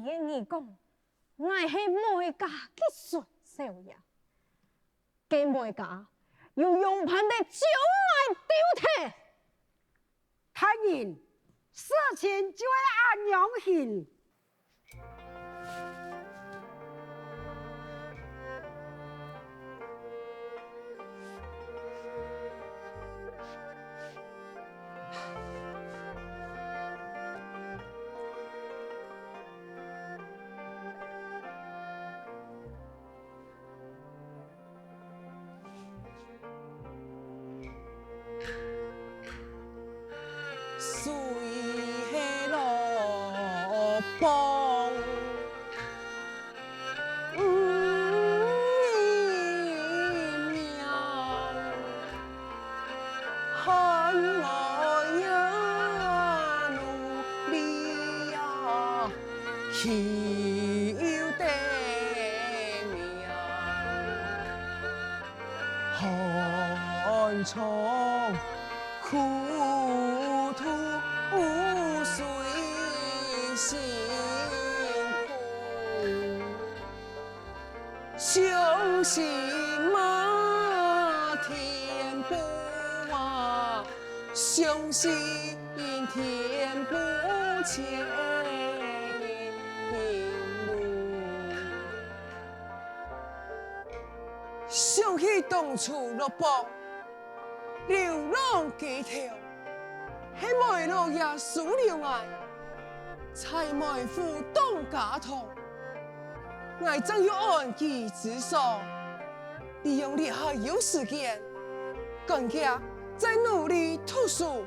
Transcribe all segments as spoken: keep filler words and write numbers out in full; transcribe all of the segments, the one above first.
个耳公，𠊎係梅家个孫少爺。該梅家有樣般个將𠊎丟忒？大人，事情就係恁樣形。 雖係老幫，毋認命，看𠊎也努力呀，求得命。 寒窗苦讀雖辛苦，相信嘛天父啊，相信天父牽引路。 想起當初老幫流浪街頭，係梅老爺收留𠊎，在梅府當家堂，𠊎正有安居之所。利用這下有時間，趕遽再努力讀書。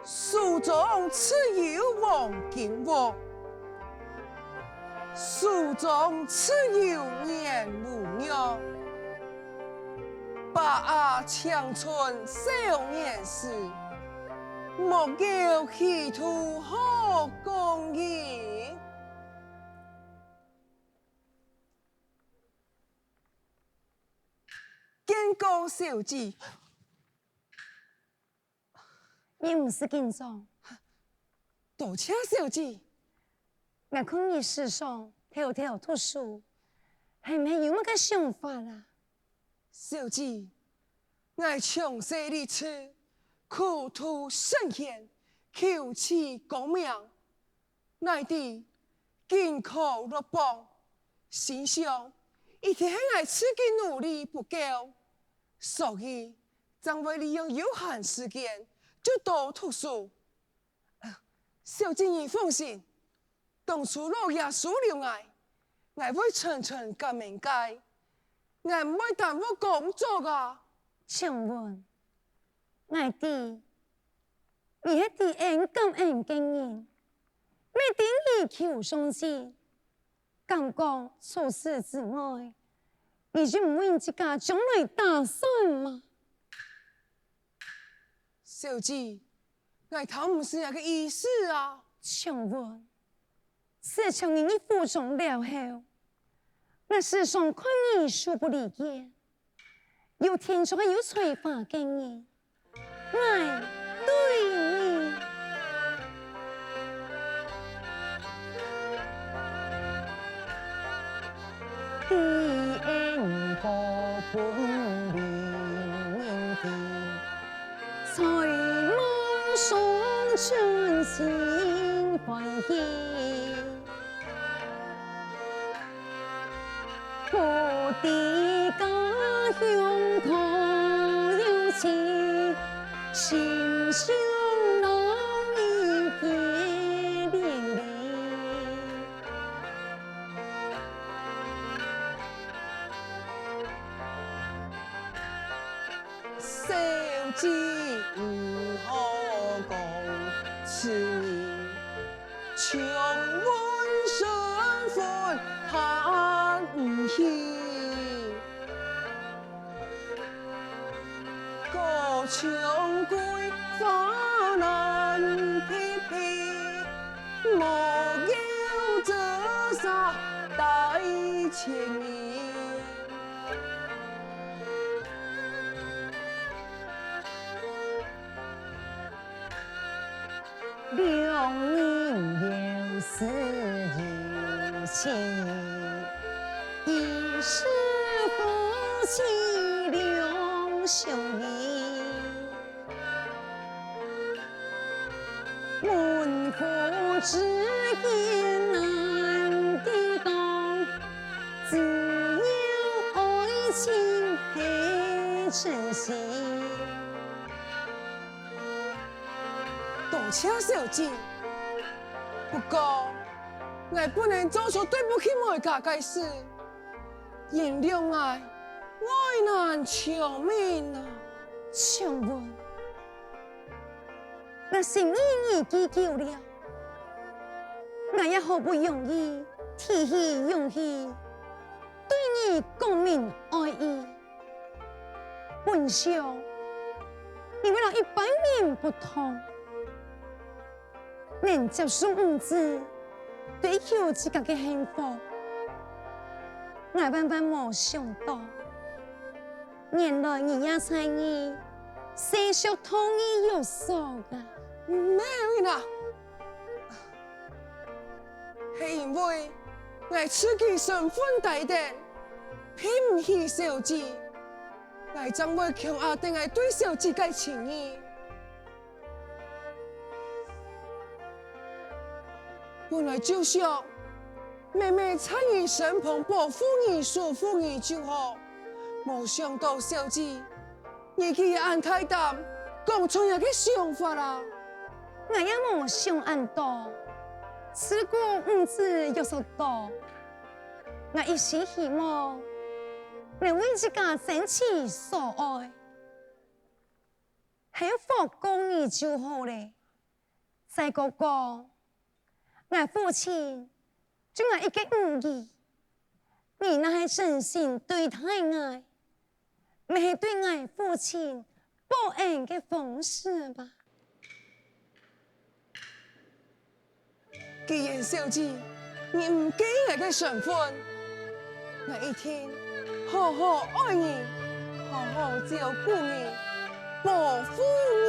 書中自有黃金屋，書中自有顏如玉。把握青春少年時，莫有企圖好光陰。 見過小姐。你毋使緊張。多謝小姐。𠊎看你時常偷偷讀書，係毋係有麼个想法啊？小姐，𠊎從細立志，苦讀神仙，求取功名。 𠊎知，僅靠落榜，心想一定係𠊎自己努力不夠，所以正會利用有閒時間就多讀書。呃，小姐你放心，當初老爺收留𠊎，𠊎會全全感恩个，𠊎毋會耽誤工作啊。請問，𠊎知 你係知恩感恩个人，乜知你求上進。敢講除此之外，你就毋會自家將來打算嗎？小姐，𠊎聽毋識你个意思啊！請問，自從你入府中了後，𠊎時常看你手不離間， 有天就係有才華个人，𠊎對你。知恩報本領人知，在網上真心歡喜。 不知家鄉可有親，心上老意結連理。 小姐，你好講，此人長問深問還不興，高長貴花難配配，莫要折煞帶前人。两人有诗有情，一世夫妻两相依。门户之间难抵挡，只有爱情系真心。 多谢小姐。不过，𠊎不能做出對不起妹家个事，原諒𠊎，危難長命啊！請問，𠊎心裡已記久了，𠊎也好不容易提起勇氣，對你講明愛意。 本想，你會摎一般人不同，能接受女子追求自家个幸福。𠊎萬萬無想到，原來你也在意世俗道義約束啊！無啦， 係因為𠊎自家身份低等，配毋起小姐，𠊎正會強壓等𠊎對小姐个情意。本來就想，妹妹在你身旁保護你、守護你就好，無想到小姐 你竟然恁大膽，講出你个想法啊！𠊎也無想恁多，自古女子約束多。𠊎一心希望能為自家爭取所愛，還有好過你就好了。 再過講，𠊎父親就𠊎一個女兒，你若係真心對待𠊎，乜係對𠊎父親報恩个方式吧。既然小姐 你毋計𠊎个身份，𠊎一定好好愛你，好好照顧你，保護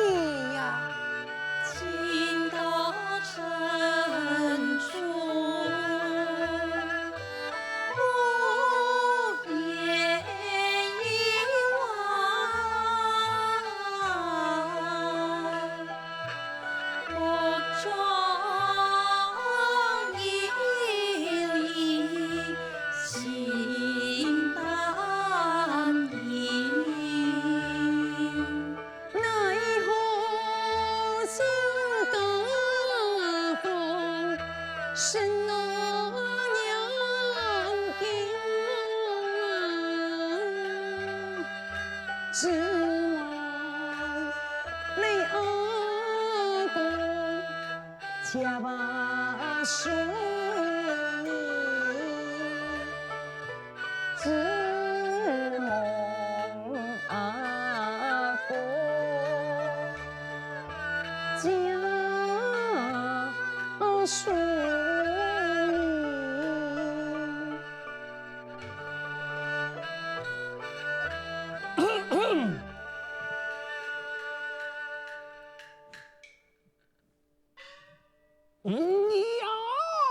你呀！情到深處不言已忘。 目中一粒心淡影。奈何自当风，身落娘家。 只望你阿哥接把手，只望阿哥接手。 你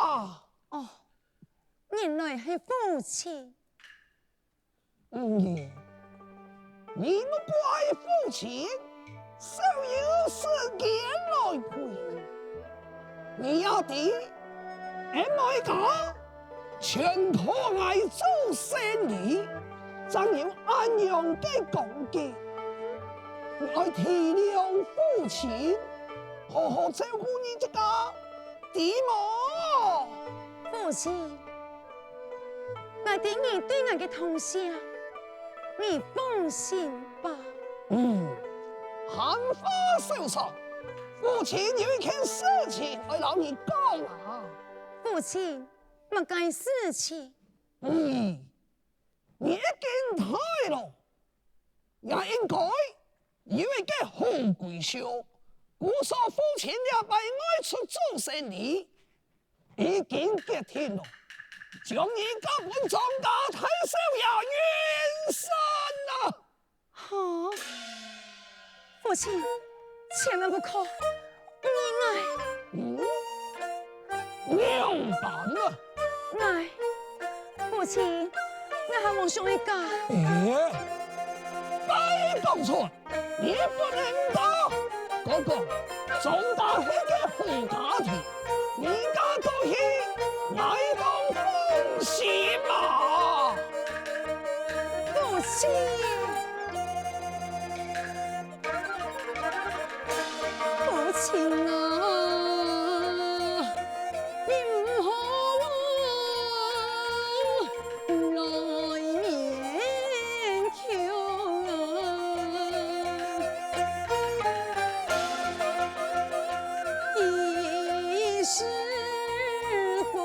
啊！哦，原來係父親。 嗯，你毋怪父親，少有時間來陪你。你也知，俺妹家全靠𠊎做生理，正有恁樣个光景。你愛體諒父親，好好照顧你自家，知無？父親， 𠊎知你對𠊎个痛惜，你放心吧。嗯，閒話少說，父親有一件事情愛摎你講啊。父親，麼个事情？嗯，你已經大了， 也應該有一個好歸宿。故所父親這擺外出做生理，已經決定了，將你嫁分莊家大少爺雲山啊！哈？父親，千萬不可！你𠊎…… 辦啊？𠊎，父親，𠊎還無想一下。哎，拜託出，你不能打。哥哥，總打係个好家庭，你嫁過去，𠊎當放心啊。父親。 父親啊，你毋好來勉強啊！一世夫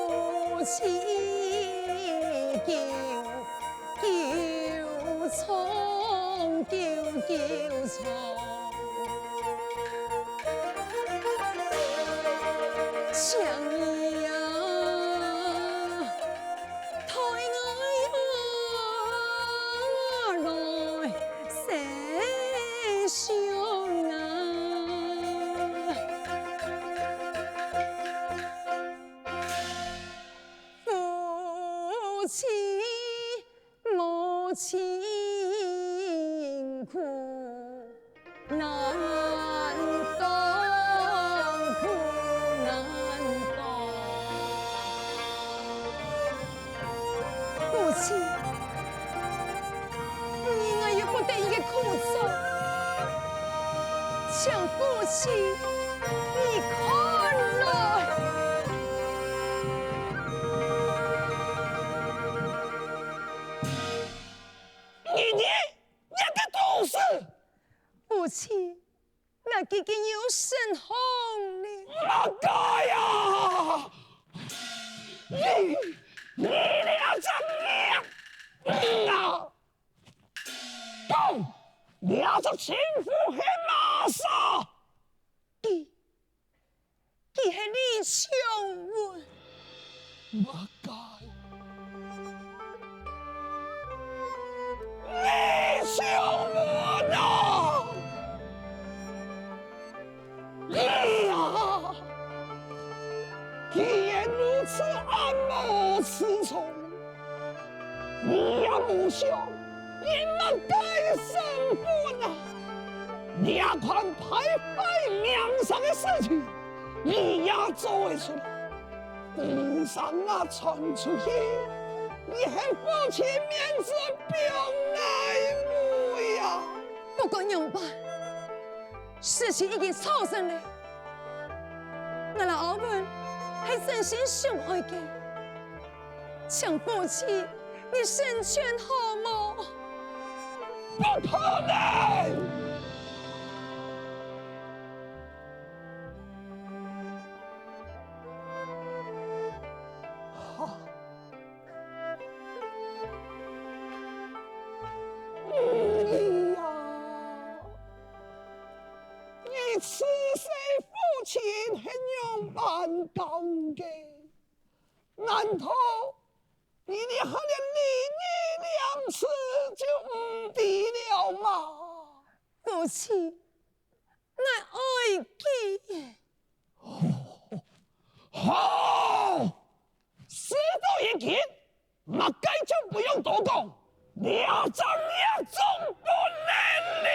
妻久， 久長，久久長。想你呀，待我呀，來細想啊。 夫妻無情苦，難當苦，難當。夫妻， 你𠊎有不得已个苦衷，請夫妻你看來。你，你，你个肚屎！夫妻， 𠊎既經有身項了。麼个呀？你，你這隻孽女啊！講，這隻情婦係麼儕？佢，佢係李長文。 麼个？李長文啊！你啊！既然如此暗無此處，你也無想，你麼个身份啊？這款敗壞名聲个事情， 你也做得出來？故事啊傳出去，你係夫妻面子放哪位啊？不管仰般，事情已經造成了。𠊎摎阿文係真心相愛个，請夫妻你成全好無？不可能！ 你呀，你此世夫妻係仰般講个？難道你連下連禮義廉恥就毋知了嗎？夫妻， 𠊎愛佢。好，事到如今，麼个就毋用多講，這隻孽種不能留。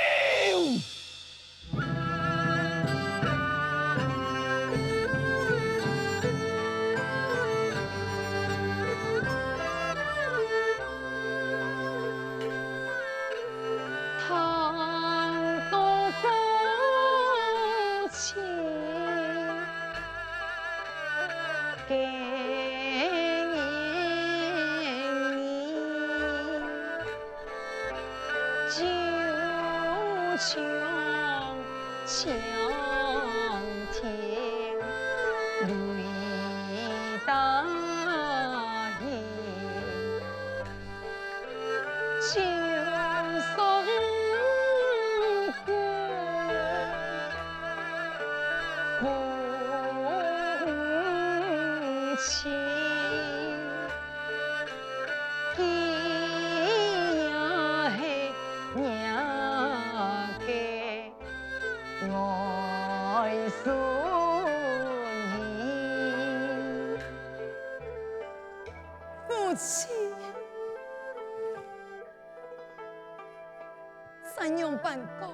但仰般講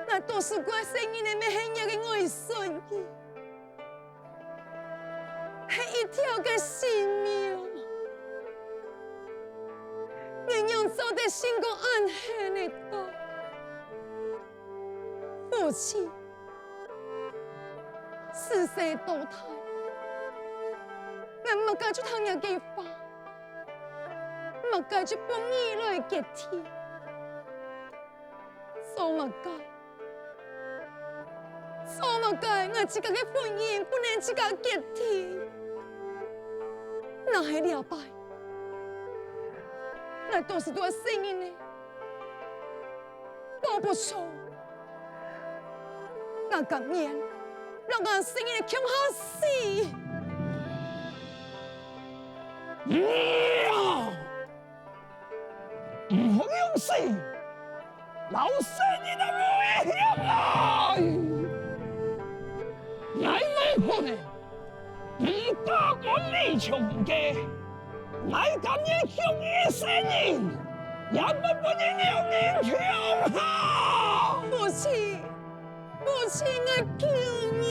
，𠊎到時个細人仔乜係若个外孫呢，係一條个性命，𠊎仰做得勝過恁樣个多？ 父親，自細到大，𠊎麼个就聽若个話，麼个就分你來決定。做麼个？做麼个？𠊎自家个婚姻不能自家決定？若係這擺，𠊎到時都愛承認呢。 保不住，𠊎甘願，讓𠊎細人共下死。你啊，毋好用死，摎細人仔威脅啊！𠊎無可能 你打過你窮个，𠊎甘願共你細人，也不分你兩人共下。父親，父親，𠊎求你！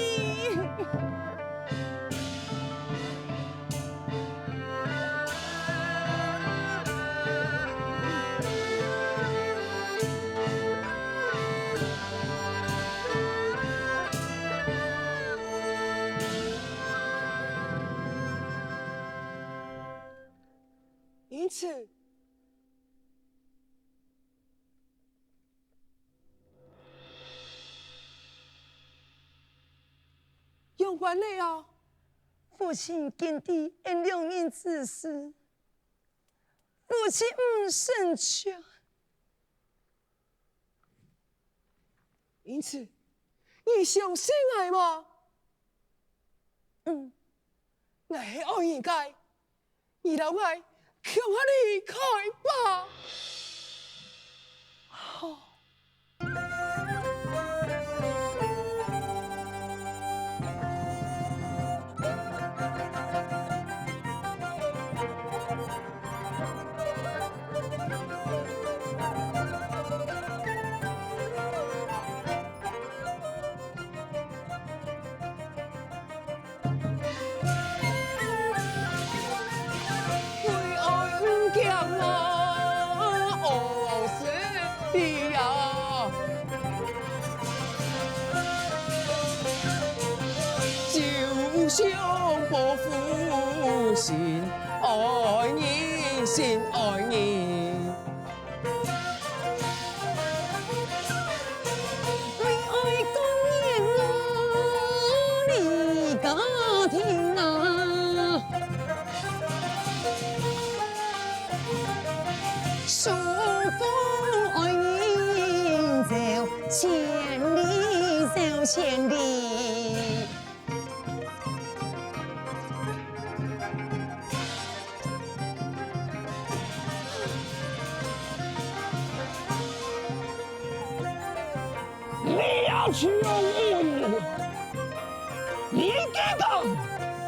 因此，仰般了啊？父親今知𠊎兩人之事，父親毋成全。 因此，你相信𠊎無？嗯，𠊎係愛你个，你摎𠊎共下離開吧。好。 为爱强啊，哦，是的呀。就像伯父心爱你，心爱你。 为爱甘愿啊，离家庭啊，手扶爱人走，千里走千里。 你也窮人，你个个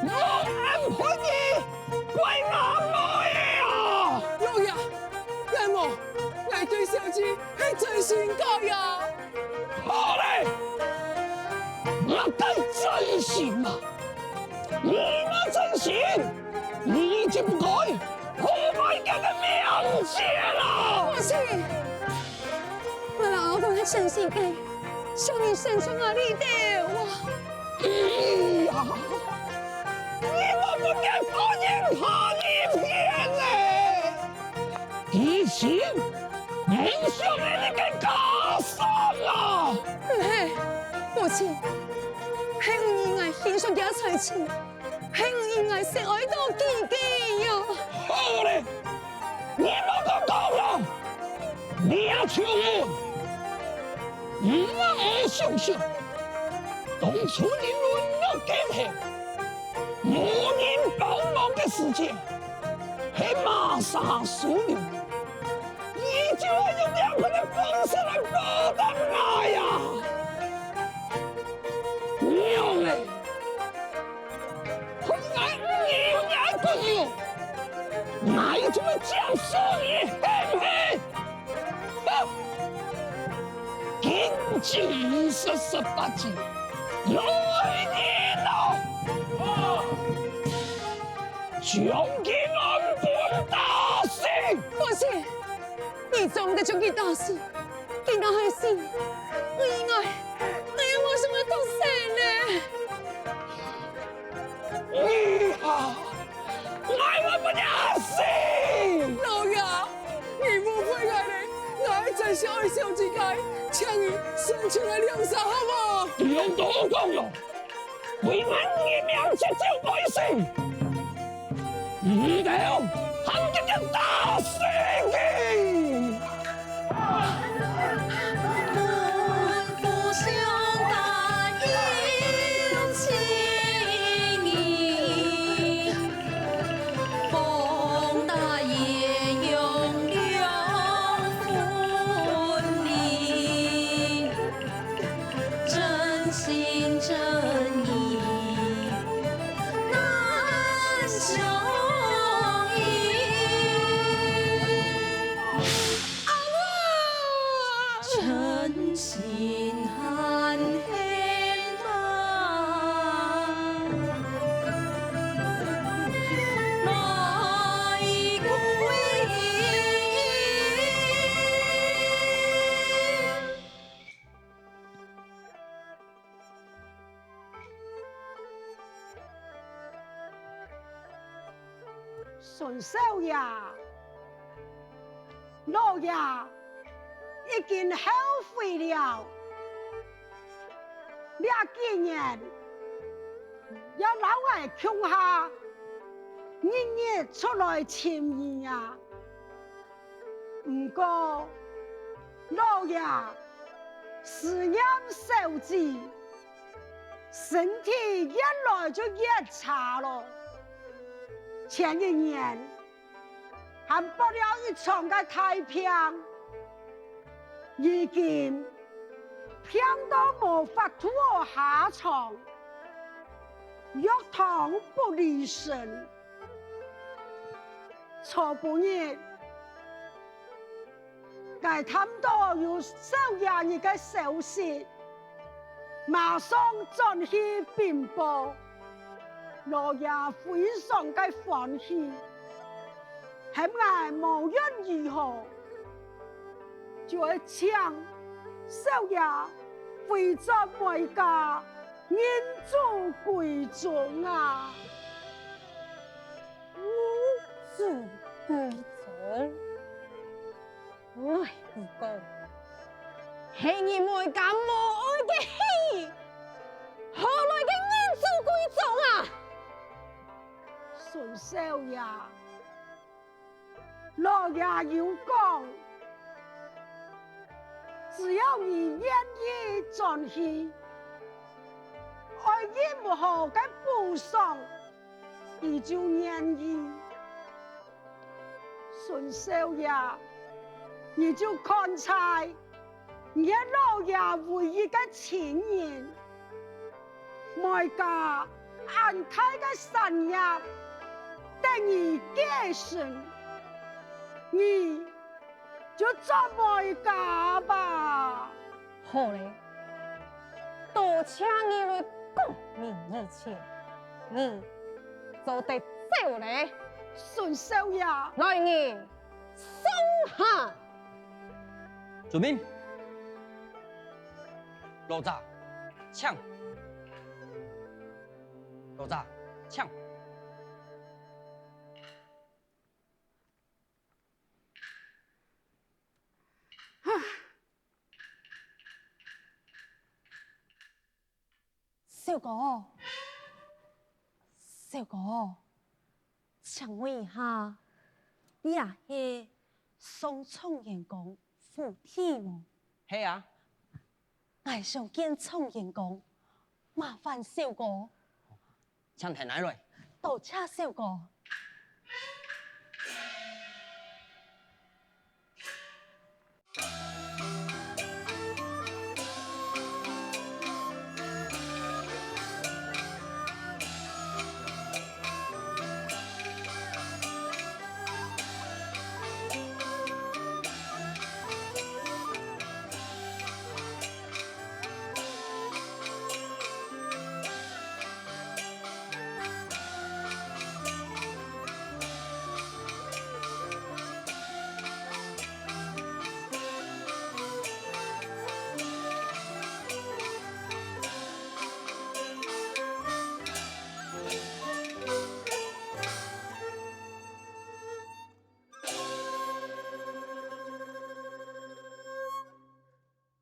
忘恩负义，怪阿妹啊！老爺，𠊎無，𠊎對小姐 係真心个呀。好咧，麼个真心啊？你若真心，你就毋會破壞佢个名節啦！父親，𠊎摎阿公係真心个，想你生存啊，你兜啊！哎呀，你莫分佢好人下你騙咧！ 佢心毋想你个家產啊！毋係，父親，係毋係𠊎欣賞佢个才情，係毋係𠊎先愛到佢个呀！好咧，你莫再講了！你也窮人，毋好想想，當初你淪落个時，無人幫忙个時節， 係麼儕收留，你就愛用這款个方式來報答𠊎啊！娘欸，分𠊎有你个骨肉，𠊎就會接受你，係毋係？金枝十八子，來人啊！將佢安分打死！不是，你做毋得將佢打死，佢若係死，𠊎，𠊎也無想愛讀書呢。 你啊，𠊎會分你死！老爺，你誤會𠊎了，𠊎真心愛小姐个，請你伸手來兩儕好無？你有多講了？為𠊎你个命去救百姓！你等還緊緊打死佢！ 孫少爺，老爺已經後悔了。這幾年，也摎𠊎共下日日出來尋你啊！ 毋過，老爺思念小姐，身體越來就越差了。前一年，還發了一場个大病，已經病到無法度下床，藥湯不離身。 昨晡日，𠊎探到有少爺你个消息，馬上轉去稟報，老爺非常个歡喜，喊𠊎無論如何，就愛請少爺回轉梅家，認祖歸宗啊！ 認祖歸宗，𠊎係講，係你梅家無愛个戲，何來个認祖歸宗啊？孫少爺，老爺有講，只要你願意轉去，愛任何个補償， 佢就願意。孫少爺，你就看在你係老爺唯一个親人，梅家恁大个產業，得你繼承，你就轉梅家吧。 好咧，多謝你來講明一切，你做得走咧。孫少爺，來人，送下！遵命。老者，請。老者，請。 少哥，少哥，請問一下，這係上狀元公府邸無？係啊。𠊎想見狀元公，麻煩少哥。 請𢯭𠊎來。多謝少哥。